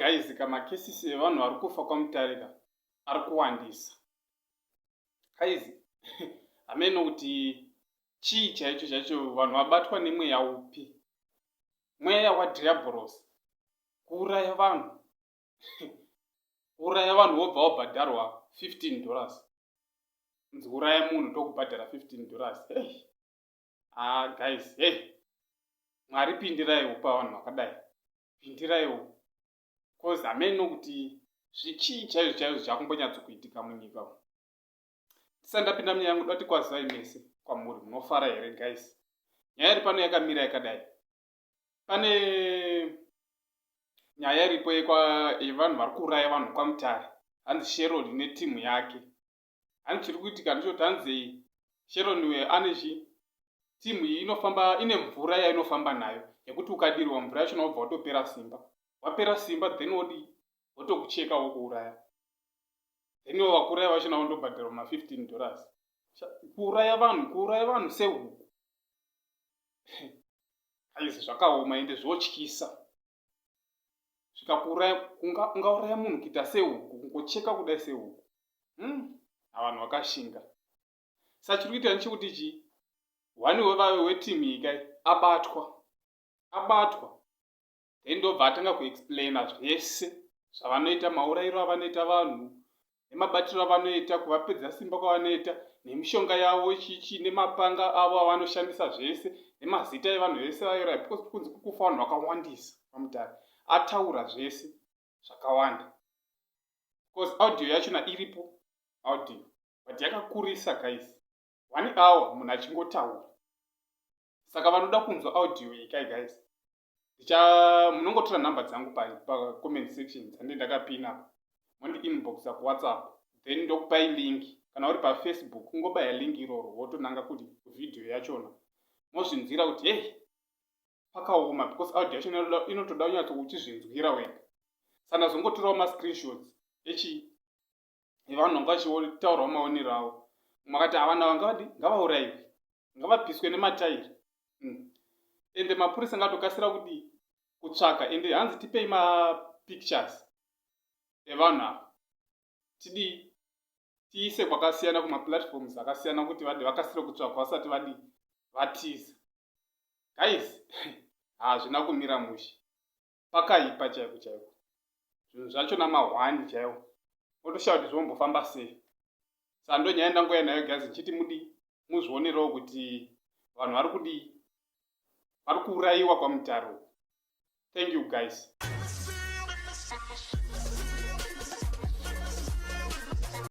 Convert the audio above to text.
Guys ka, macases evanhu vari kufa kwaMutare ka ari kuwandisa. Guys, hameno kuti chii chaicho chaicho, vanhu vabatwa nemweya upi, mweya wadhiabhorosi, kuuraya vanhu, kuuraya vanhu wobva wabhadharwa $15. Nzi uraya munhu, tokubhadhara $15. Hey, ah guys, hey, Mwari pindiraiwo pavanhu vakadai, pindiraiwo, cause hameno kuti zvichii chaizvo chaizvo zvakumbonyatsokuitika munyika. Ndisati ndapinda munyaya yangu, dati kwazivai mese kwamuri, munofara here guys? Nyaya iri pano yakamira yakadai. Pane nyaya iripo yevanhu vari kuuraya vanhu kwaMutare, hanzi Sharon netimu yake. Hanzi chiri kuitika ndechoti hanzi Sharon uyo ane chi timu iyi inofamba ine mvura yainofamba nayo, yekuti ukadirwa mvura yacho wobva watopera simba. Wapera simba, then wodii? Wotokucheka, wokuuraya. Then iwo vakuuraya vacho navo ndobhadharwa ma$15. Kuuraya vanhu, kuuraya vanhu sehuku. Aizi, zvakaoma ende zvotyisa. Zvikakuuraya, ungauraya munhu kuita sehuku, kungocheka kudai sehuku. Avanhu vakashinga. Saka chiri kuitika ndechekuti chi one wevave wetimu iyi kai abatwa, abatwa, then ndobva atanga kuexplaina zvese zvavanoita, maurayiro avanoita vanhu, nemabatiro avanoita, kuvapedza simba kwavanoita, nemishonga yavo, chichi, nemapanga avo avanoshandisa, zvese nemazita evanhu vese vauraya, because kunzi kukufa vanhu vakawandisa paMutare. Ataura zvese zvakawanda, because audio yachona iripo, audio, but yakakurisa guys, one hour munhu achingotaura. Saka vanoda kunzwa audio iyi kai guys, ndicha munongotora nhamba dzangu pacomment section dzande ndakapina, mondi inboxa kuWhatsApp, then ndokupai link. Kana uri paFacebook, kungobaya link iroro, wotonanga kuti kuvhidhiyo yachona, mozvinzwira kuti hei, pakaoma, because audio yacho inotoda kunyatso uchizvinzwira wega. Saka ndazongotorawo mascreenshots echi evanhu vanga vachitaurawo maonero avo. Makati havana vangavadi, ngavaurayiwe, ngavapiswe nematairi. Ende mapurisa ngatokasira kudii? Kutsvaka. Ende hanzi tipei mapictures evanhu ava, tidii, tiise kwakasiyana, kumaplatforms akasiyana, kuti vadi vakasire kutsvakwa vasati vadii, vatiza. Guys, hazvina kumira mushe, pakaipa chaiko chaiko. Zvinhu zvacho namahwani chaiwo, otoshaya kuti zvombofamba sei. Saka ndo nyaya ndangoya nayo guys, ndichiti mudii, muzvionerewo kuti vanhu vari kudii, vari kuurayiwa kwaMutare. Thank you guys.